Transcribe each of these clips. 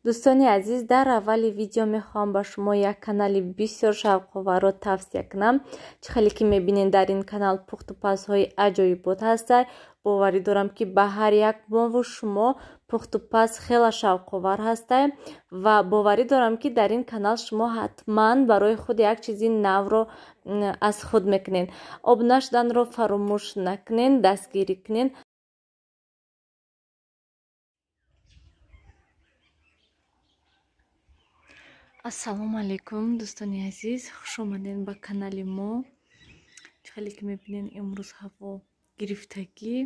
Дӯстони азиз, дар аввали видео мехоҳам ба шумо як канали бисёр шавқоварро тавсия кунам. Чӣ хеле ки мебинед, дар ин канал пухтупазҳои аҷоибот ҳастанд. Боварӣ дорам, ки ба ҳар як мову шумо пухтупаз хеле шавқовар ҳастанд ва боварӣ дорам, ки дар ин канал шумо ҳатман барои худ як чизи навро аз худ мекунед. Обуна шуданро фаромӯш накунед, дастгирӣ кунед. Ассалому алайкум, дӯстони азиз, хуш омадед ба канали мо. Чӣ хеле ки мебинед, имрӯз ҳаво гирифтагӣ,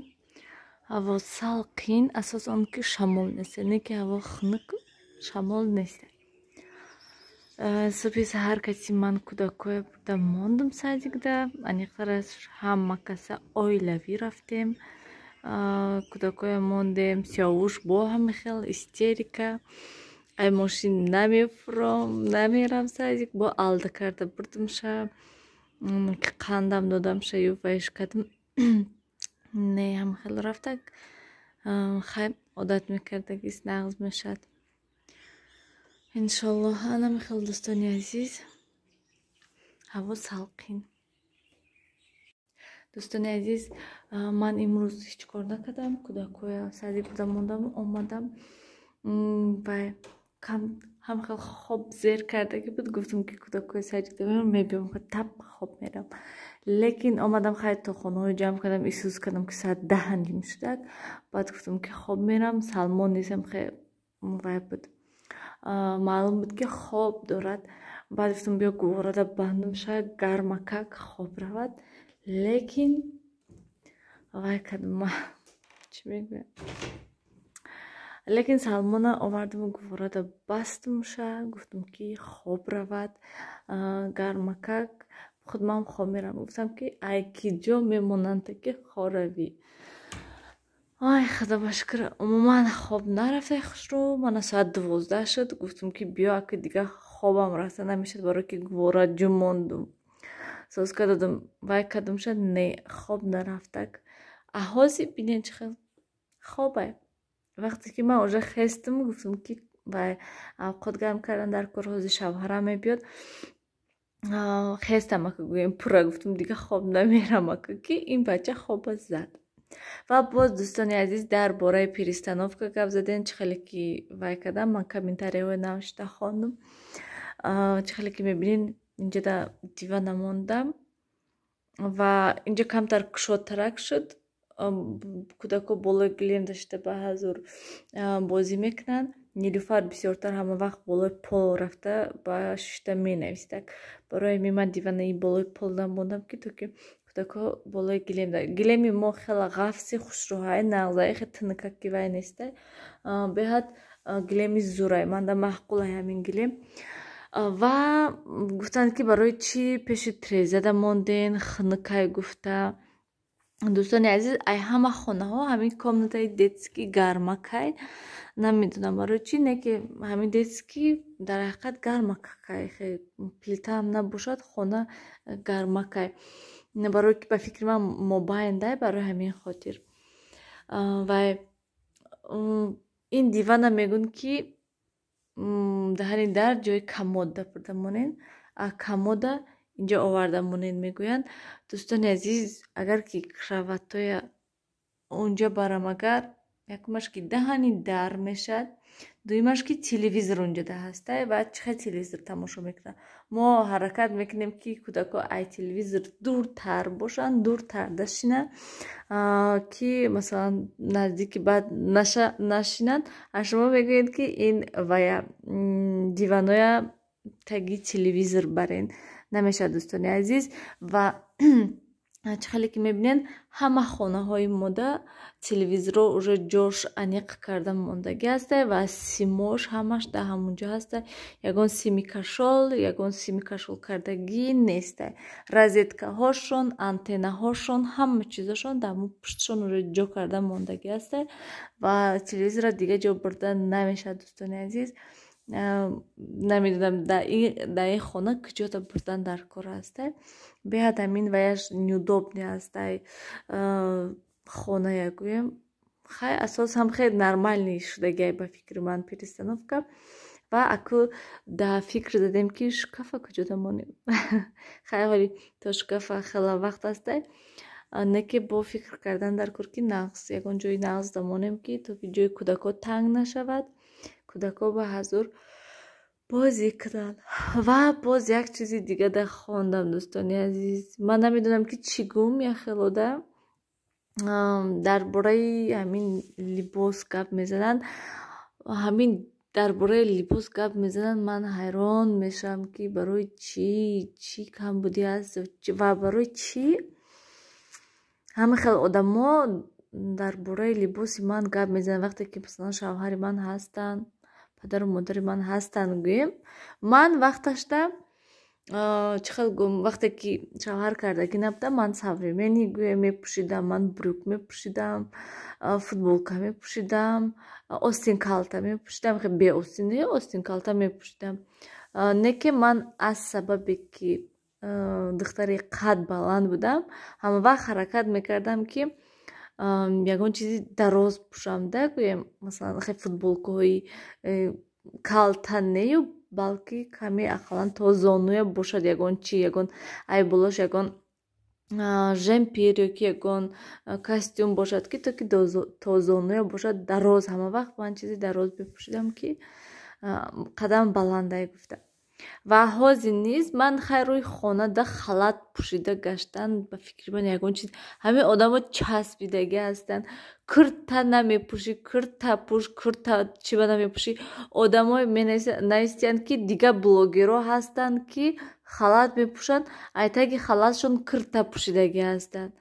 ҳаво салқин, асос он ки шамол нест, яъне ки ҳаво хунук, шамол нест. Субҳи саҳар каси ман кӯдакҳоя бурда мондум садикда, аниқтараш ҳама каса оилавӣ рафтем. Кӯдакҳоя мондем, Сиёвуш бо ҳами хел истерика. Ай мошин намефуром, намерам садик, бо алда карда бурдумша, ки қандам додамша ю вайш кардам. Не, ҳам хел рафтак. Хай, одат мекардагист, нағз мешад. Иншоллоҳ, анами хел, дӯстони азиз, ҳаво салқин. Дӯстони азиз, ман имрӯз ҳеҷ кор накардам, кӯдакҳоя садик бурда мондам, омадам ва ҳам хел хоб зер кардагӣ буд. Гуфтам, ки кӯдакҳои садик мебиём, тап хоб мерам. Лекин омадам, хайр, то хонаҳои ҷамъ кардам, эҳсос кардам, ки соат 10:30 шудак. Баъд гуфтам, ки хоб мерам. Салмон нестам, хе вай буд, маълум буд, ки хоб дорад. Баъд гуфтам, биё гуворада бандам, ша гармакак хоб равад. Лекин вай кардам, чӣ мегӯям, лекин Салмона овардаму гуворада бастумша, гуфтам, ки хоб равад гармакак, худмам хоб мерам. Гуфтам, ки ай ки ҷо мемонанд, ки хоравӣ. Ай, худо ба шукр, умуман хоб нарафтай хушрӯ. Мана соат 12 шуд. Гуфтам, ки биё, аки дига хобам рафта намешад, барое ки гувора ҷум мондум. Созка додам, вай кардамша, не, хоб нарафтак. Аҳози бинед, чӣ хел хобай. Вақте ки ман уже хестам, гуфтам, ки вай авқот гарм кардан дар кор, ҳози шавҳарам мебиёд. Хестам, ака гӯем, пурра гуфтам, дига хоб намерам, ака ки ин бача хоба зад. Ва боз, дӯстони азиз, дар бораи перестановка гап задем. Чӣ хеле ки вай кардам, ман комментарияҳои навишта хондум. Чӣ хеле ки мебинед, инҷода дивана мондам ва инҷо камтар кушодтарак шуд. Кӯдакҳо болои гилем дошта ба ҳазур бозӣ мекунанд. Нилуфар бисёртар ҳама вақт болои пол рафта ба шишта менавистак. Барои ҳамин ман диванаи болои пол намондам, ки то ки кӯдакҳо болои гилем. Гилеми мо хеле ғафси хушрӯҳай, нағзай, хе тинакаки вай нестай, беҳад гилеми зурай, манда маъқулай ҳамин гилем. Ва гуфтанд, ки барои чӣ пеши трезада монден, хунукай гуфта. Дӯстони азиз, ай ҳама хонаҳо ҳамин комнатаи детский гармакай. Намедонам барои чӣ, не ки ҳамин детский дар ҳақиқат гармакакай, плитаам набошад, хона гармакай. Барое ки ба фикри ман мобайндай, барои ҳамин хотир. Ва ин дивана мегӯянд, ки даҳани дар ҷои комода бурда монед, а комода инҷо оварда монед, мегӯянд. Дӯстони азиз, агар ки кроватоя онҷа барам, агар якумаш ки даҳани дар мешад, дуюмаш ки телевизор онҷода ҳастай ва чӣ хел телевизор тамошо мекунанд. Мо ҳаракат мекунем, ки кӯдакҳо ай телевизор дуртар бошанд, дуртар дашинанд, ки масалан наздики баъд нашинанд. А шумо мегӯед, ки ин вая диваноя таги телевизор барен. Намешавад, дӯстони азиз. Ва чӣ хеле ки мебинед, ҳама хонаҳои мода телевизорро уже ҷош аниқ карда мондагӣ ҳастай ва симош ҳамаш дар ҳамон ҷо ҳастай. Ягон сими кашол, ягон сими кашол кардагӣ нестай. Розеткаҳошон, антеннаҳошон, ҳама чизошон дар ҳамон пуштшон уже ҷо карда мондагӣ ҳастай ва телевизорро дига ҷо бурда намешавад, дӯстони азиз. Намедонам, дар ин хона куҷота бурдан дар кор ҳастай. Беҳад ҳамин ваяш неудобный ҳастай, хоная гӯем. Хай, асос ҳам хеле нормальный шудагиай ба фикри ман перестановка. Ва аку да фикр задем, ки шкафа куҷода монем. Хай, ҳоли то шкафа хела вақт астай, не ки бо фикр кардан дар кор, ки нағз ягон ҷои нағз дамонем, ки то ки ҷои кӯдакҳо танг нашавад, кӯдакҳо ба ҳазур бозӣ кунанд. Ва боз як чизи дига да хондам, дӯстони азиз. Ман намедонам, ки чӣ гум, яхелода дар бораи ҳамин либос гап мезананд. Ҳамин дар бораи либос гап мезананд, ман ҳайрон мешавам, ки барои чӣ, чӣ камбудӣ аст ва барои чӣ ҳама хел одамо дар бораи либоси ман гап мезананд, вақте ки масалан шавҳари ман ҳастанд, падару модари ман ҳастанд. Гӯем, ман вақташда, чӣ хел гӯм, вақте ки шавҳар кардагӣ набудам, ман современный, гӯем, мепӯшидам. Ман брюк мепӯшидам, футболка мепӯшидам, остин калта мепӯшидам, бе остин, остин калта мепӯшидам. Не ки ман аз сабабе ки духтари қад баланд будам, ҳама вақт ҳаракат мекардам, ки ягон чизи дароз пӯшам да. Гӯем, масалан, хе футболкаҳои калта нею, балки каме ақаллан то зонуя бошад, ягон чи, ягон айболош, ягон жемпер ё ки ягон костюм бошад, ки то ки то зонуя бошад, дароз. Ҳама вақт ман чизи дароз мепӯшидам, ки қадам баландай гуфта. Ва ҳозир низ ман хай рӯи хонада халат пӯшида гаштан ба фикри ман ягон чиз. Ҳамин одамо часпидагӣ ҳастанд: кирта намепӯшӣ, кирта пӯш, кирта чиба намепӯшӣ. Одамое навистиянд, ки дигар блогерҳо ҳастанд, ки халат мепӯшанд, айтаги халатшон кирта пӯшидагӣ ҳастанд,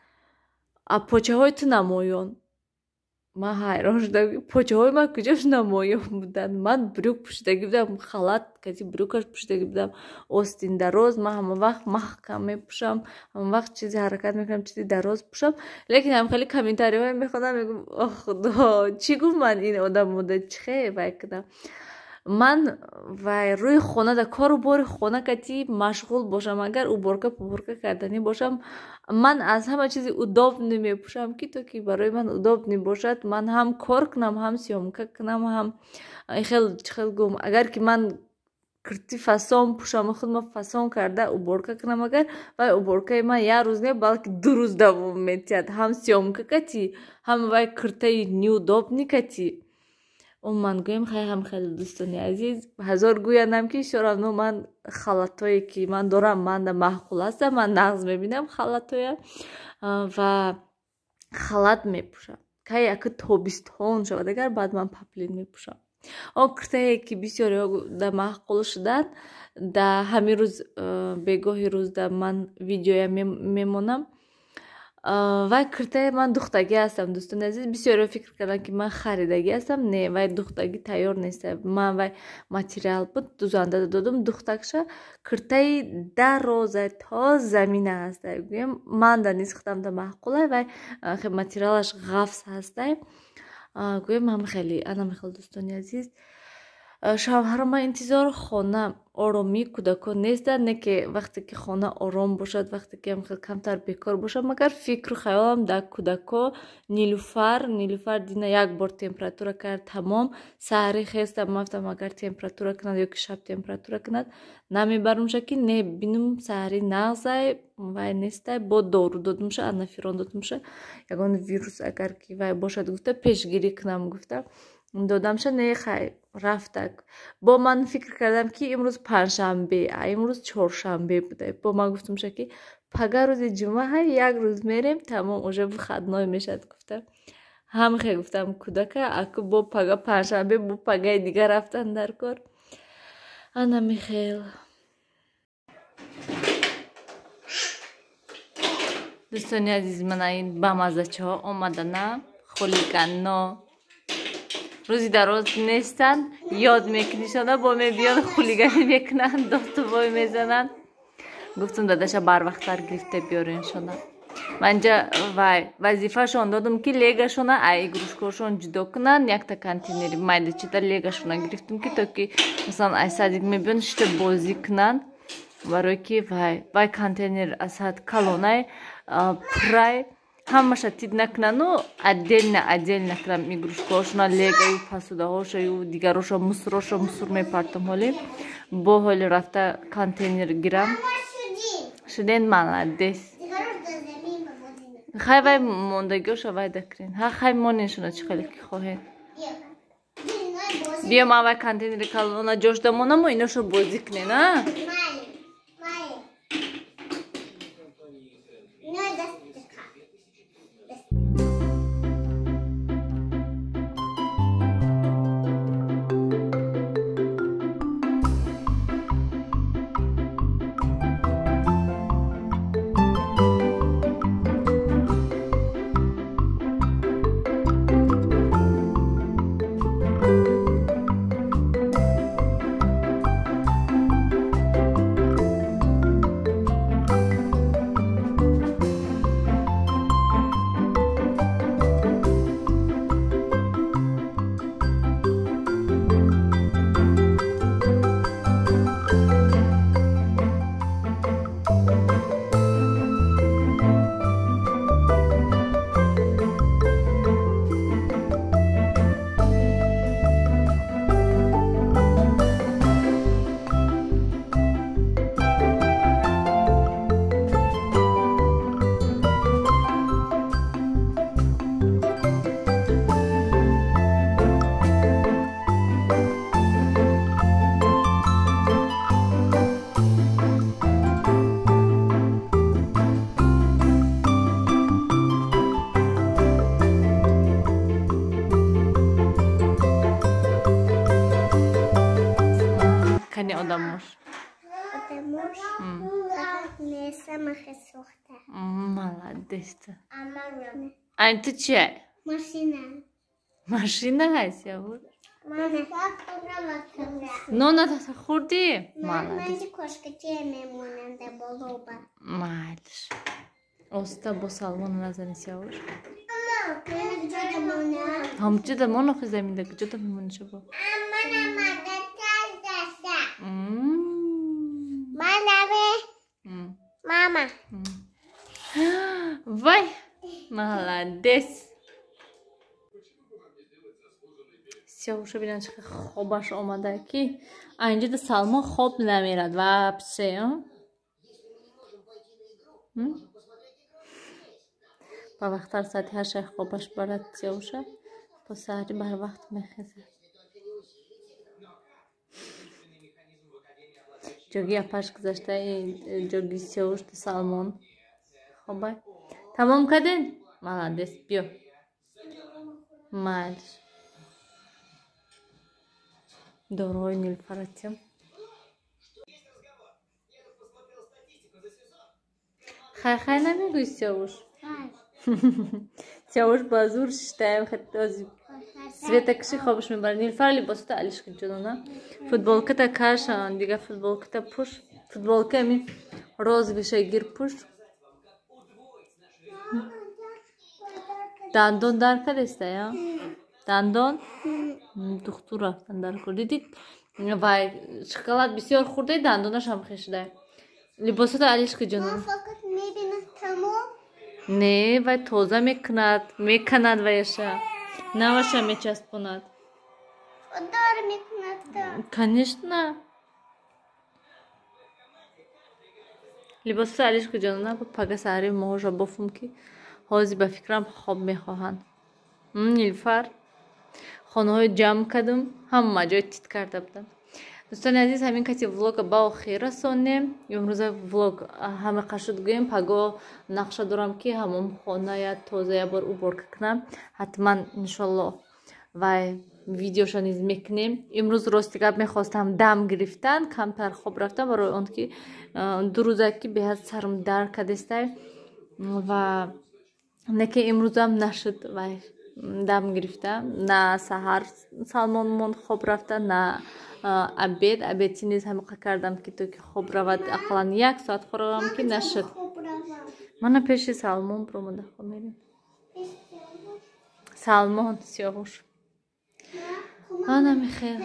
а почаҳои ту намоён. Ман ҳайрон шудам, почаҳои ман куҷош намоён буданд? Ман брюк пӯшидагӣ будам, халат каси брюкаш пӯшидагӣ будам, остин дароз. Ман ҳама вақт маҳкам мепӯшам, ҳама вақт чизе ҳаракат мекунам, чизи дароз пӯшам. Лекин ҳам хеле комментариҳое мехонам, мегӯм: «Ох, худо, чӣ гуфт ман ин одамода, чӣ хе вай кунам?» Ман вай рӯи хонада кору бори хона кати машғул бошам, агар уборка пуборка карданӣ бошам, ман аз ҳама чизи удобный мепӯшам, ки то ки барои ман удобный бошад, ман ҳам кор кунам, ҳам съёмка кунам, ҳам хел, чӣ хел гӯм. Агар ки ман кирти фасон пӯшам, худма фасон карда уборка кунам, агар вай уборкаи ман як рӯз не, балки 2 рӯз давом метиҳад, ҳам съёмка кати, ҳам вай киртаи неудобный кати. Умуман гӯем, хай, ҳам хеле, дӯстони азиз, ҳазор гӯяндам, ки всё равно ман халатҳое ки ман дорам, манда маъқул ҳастам, ман нағз мебинам халатҳоя ва халат мепӯшам. Кай яки тобистон шавад агар, баъд ман поплин мепӯшам. Он киртае ки бисёриҳо да маъқул шуданд, да ҳамин рӯз бегоҳи рӯз да ман видеоя мемонам. Вай киртаи ман духтагӣ ҳастам, дӯстони азиз. Бисёриҳо фикр карданд, ки ман харидагӣ ҳастам. Не, вай духтагӣ тайёр нест. Ман вай материал буд, дузанда додум духтакша. Киртаи дароза, то замина ҳастай. Гӯем, манда низ худамда маъқулай, вай материалаш ғафс ҳастай. Гӯем, ҳам хеле анам хел, дӯстони азиз. Шавҳарама интизор, хона оромӣ, кӯдакон нестанд. Не ки вақте ки хона ором бошад, вақте ки хел камтар бекор бошад, магар фикру хаёлам дар кӯдако. Нилуфар дина як бор температура кард, тамом. Саҳари хестам, мафтам, агар температура кунад ё ки шаб температура кунад, намебарумша, ки не бинум, саҳари нағзай, вай нестай. Бо дору додумша, анаферон додумша, ягон вирус агар ки вай бошад гуфта, пешгирӣ кунам гуфта додамша. Не, хай, рафтак. Бо ман фикр кардам, ки имрӯз панҷшанбе, а имрӯз чоршанбе буда. Бо ман гуфтумша, ки пага рӯзи ҷумъа ҳай, як рӯз мерем, тамом, уже выходной мешад гуфта. Ҳамхе гуфтам кӯдака, аку бо пага панҷшанбе, бо пагаи дигар рафтан дар кор. Ана михел, дӯстони азиз, мана ин бамазачаҳо омадана, хулигано. Рӯзи дароз нестанд, ёд мекунишона, бо мебиён, хулиганӣ мекунанд, дотувой мезананд. Гуфтум, дадаша барвақттар гирифта биёреншона. Ман инҷа вай вазифашон додум, ки легашона ай игрушкошон ҷудо кунанд. Якта контейнери майдачида легашона гирифтум, ки то ки масалан ай садик мебиён, шишта бозӣ кунанд, барое ки вай контейнер аз ҳад калонай, пурай. Ҳамаша тид накунану отдельно отдельно кунам игрушкаҳошона, легаю пасудаҳошаю дигароша, мусороша мусор мепартам. Ҳоли бо ҳоли рафта контейнер гирам. Шуден, молодец. Хай вай мондагиоша вай дакрен. Ҳа, хай моненшона чӣ хеле ки хоҳед. Биё, ман вай контейнери калона ҷош дамонаму иношо бозӣ кунен, а? Кани одамош? Одамош? Молодец. Ань, ту чия? Машина. Машина ҳаст, явур? Нона хӯрдӣ? Молодец. Малиш. Оста бо Салмона назани, Сиёвуш. Ҳамҷода мон, охи заминда куҷода мемонӣ шабо? Мама. Вай, молодец. Сиёвуша бинам чӣ хобаш омада, ки инҷода Салмон хоб намерад вообще. Ба вақттар соати 8 хобаш барад Сиёвуша, бо саҳари барвақт мехезад. Ҷоги апаш гузашта, ҷоги Сиёвуш Салмон хобай. Тамом карден? Молодец, биё. Малиш. Доруҳои Нилфаратиям. Хай хай намегӯӣ, Сиёвуш? Сиёвуш ба зур шиштаем, света киши хобаш мебарад. Нилфар, либосата алиш кун, ҷонона. Футболката кашан, дига футболката пӯш. Футболка ами розовиша гир, пӯш. Дандон дар кардеста, я? Дандон? Духтур рафтан дар кор. Дидӣ, вай шоколад бисёр хӯрдаи, дандонаш ҳам хешидай. Либосата алиш кун, ҷонона. Не, вай тоза мекунад, меканад ваяша. Наваша мечаспонад. Удар мекунад. Конечно. Либосата алиш кун, ҷонона, пага саҳари моҳоша бофум, ки ҳозир ба фикрам хоб мехоҳанд. Нилфар, хонаҳои ҷамъ кардам, ҳама ҷой тит карда будам. Дӯстони азиз, ҳамин кати влога ба охир расонем. Имрӯза влог ҳама қашуд гӯем, паго нақша дорам, ки ҳамон хоная тоза як бор уборка кунам. Ҳатман, иншоллоҳ, вай видеоша низ мекунем. Имрӯз рости гап мехостам дам гирифтан, камтар хоб рафтам, барои он ки 2 рӯза ки беҳад сарм дард кардестай ва не ки имрӯзам нашуд вай дам гирифта. На саҳар Салмон монд хоб рафта, на обед. Обедти низ ҳамиқа кардам, ки то ки хоб равад, ақаллан 1 соат хоравам, ки нашуд. Мана пеши Салмон биромада хоб мерем. Салмон, Сиёвуш. Ана михел.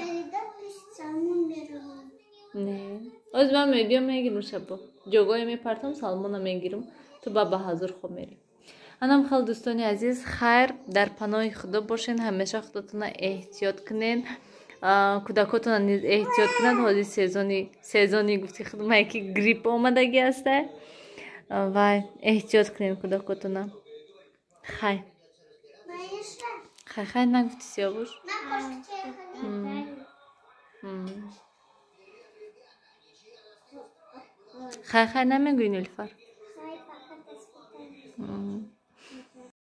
Не. Оз ман мегӯям, мегирам шабо. Ҷогое мепартам, Салмона мегирам. Ту ба ҳазур хоб мерӣ. Анам хел, дӯстони азиз, хайр, дар паноҳи Худо бошен, ҳамеша худотона эҳтиёт кунен, кӯдакотона низ эҳтиёт кунанд. Ҳозир сезони гуфти худмае ки грипп омадагӣ аста, вай эҳтиёт кунен кӯдакотона. Хай, хай, хай нагуфти, Сиёвуш. Хай, хай намегӯӣ, Нилуфар?